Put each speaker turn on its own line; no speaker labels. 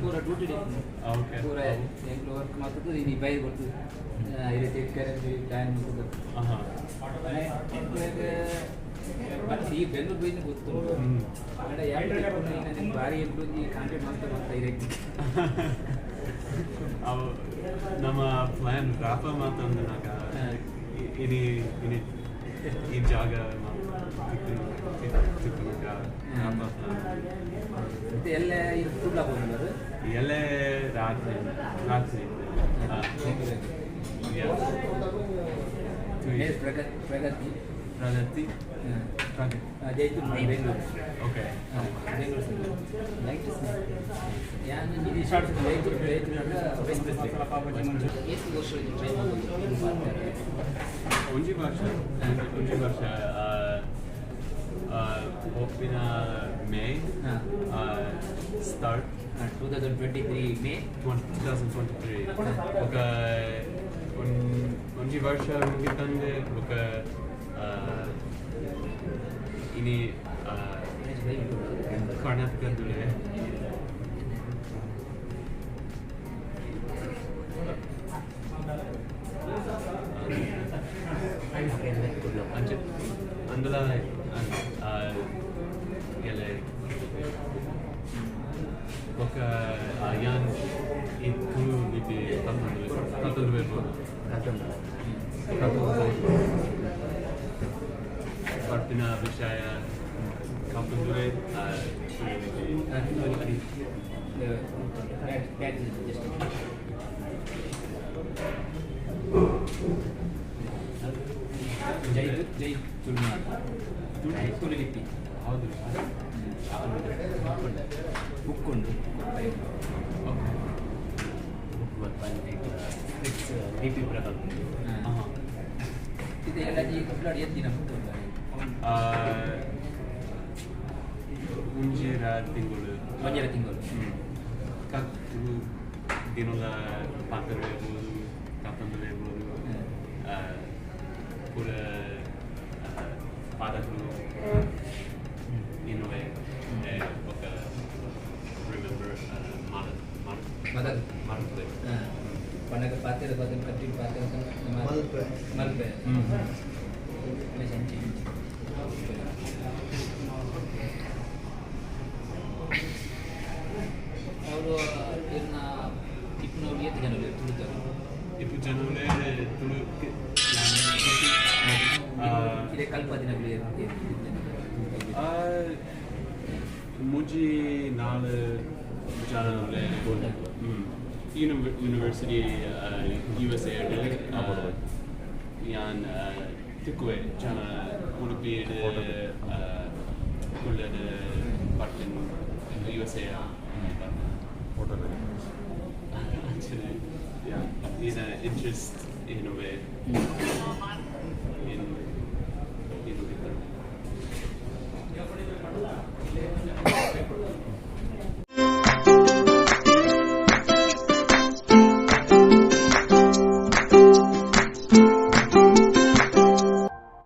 ಪೂರ duty.
Okay.
ಪೂರ ಎಂಕ್ಲು work ಮಲ್ತದ್ದು ಇನಿ ಬೈ ಕೊಡ್ತು ಈ ರೀತಿ ಪ್ಲಾನ್ ಮಲ್ತದ್ದು. ಎಂಕ್ಲೆಗ್ ಬಟ್ ಈ ಬೆಂಗಳೂರು ಬೈದು ಗೊತ್ತು. ಆಂಡ ಯಾರು ಭಾರಿ ಎಂಕ್ಲು ಈ ಕಾಂಟ್ಯಾಕ್ಟ್ ಮಾಡ್ತಾ ಬರ್ತಾ ಇದೆ.
ಅವು ನಮ್ಮ ಪ್ಲಾನ್ ರಾಪ ಮಾತಂದನಾಗ ಇನಿ ಇನಿ ಈ ಜಾಗ ತಿಕ್ಕುನಗ ರಾಪ ಪ್ಲಾನ್.
ಮತ್ತೆ ಎಲ್ಲ ಇದು ಕುಡ್ಲ ಹೋಗೋದು.
ಎಲ್ಲೇ ರಾತ್ರಿ ರಾತ್ರಿ.
ಪ್ರಗತಿ ಪ್ರಗತಿ.
ಪ್ರಗತಿ ಪ್ರಗತಿ.
ಜೈತೂರ್, ಬೆಂಗಳೂರು.
ಓಕೆ.
ಬೆಂಗಳೂರು ಸರ್. ಯಾನ್ ನಿಧೀಶ್, ಜೈತೂರ್ ಜೈತೂರ್ ವೈಸ್ ಪ್ರೆಸಿಡೆಂಟ್. ಎಷ್ಟು ವರ್ಷ ಟ್ರೈ ಮಾಡ್ಬೋದು?
ಒಂಜಿ ವರ್ಷ, ಒಂಜಿ ವರ್ಷ. ಒಪ್ಪಿನ ಮೇ ಸ್ಟಾರ್ಟ್.
2023 ಮೇ.
2023. ఒక ಒಂಜಿ ವರ್ಷ ಮುಗಿತಂದೆ. ఒక ಇನಿ ಕರ್ನಾಟಕದಲ್ಲಿ. ಅಂಚೆ ಅಂದಲ ಎಲೆ ఒక ಯಾನ್ ಈ ತುಳು ಲಿಪಿ ಕಲ್ತೊಂದು ಕಲ್ತೊಂದು ಬರ್ಬೋದು ಕಲ್ತೊಂದು ಬರ್ಪಿನ ವಿಷಯ ಕಲ್ತೊಂದುವೆ ತುಳು ಲಿಪಿ.
ಜಸ್ಟ್ ಜೈ ಜೈ ತುಳುನಾಡು, ತುಳು ಲಿಪಿ.
ಹೌದು.
ಬುಕ್ ಉಂಡು.
ಓಕೆ.
ಲಿಪಿ ಪ್ರಕಾರ.
ಹಾಂ.
ಇದು ಎಲ್ಲ ಈ ಕುಡ್ಲಾಡ್ ಎತ್ತಿನ ಬುಕ್ ಉಂಡು.
ಒಂಜಿರ ತಿಂಗಳು.
ಒಂಜರ ತಿಂಗಳು.
ಕತ್ತು ದಿನದ ಪಾತ್ರ ಇರ್ಬೋದು, ಕತ್ತಂದ್ರೆ ಇರ್ಬೋದು, ಪೂರ ಪಾದಗಳು ಇನ್ನುವೆ ఒక ರಿಮೆಂಬರ್ ಮಾಡ
ಮದರ್
ಮಾಡ್ತದೆ.
ಪನ್ನಗ ಪಾತ್ರೆ ಪಾತ್ರೆ ಕಟ್ಟಿ ಪಾತ್ರೆ.
ಮಲ್ಪೆ.
ಮಲ್ಪೆ ಸಂಚಿ. ಅವರು ಇರ್ನ ಇಪ್ಪನವ್ರು ಏತ್ ಜನ ತುಳುತವರು?
ಇಪ್ಪು ಜನಗಳೇ ತುಳು.
ಇದೇ ಕಲ್ಪ ದಿನಗಳು.
ಮೂಜಿ ನಾಲ್ ಜನಗಳೇ ಯೂನಿವರ್ಸಿಟಿ ಯು ಎಸ್ ಎ ಯಾನ್ ತಿಕ್ಕುವೆ ಜನ ಉಡುಪಿ ಕುಳ್ಳದ ಬರ್ತೀನಿ U S A. Actually, yeah, in interest in a way.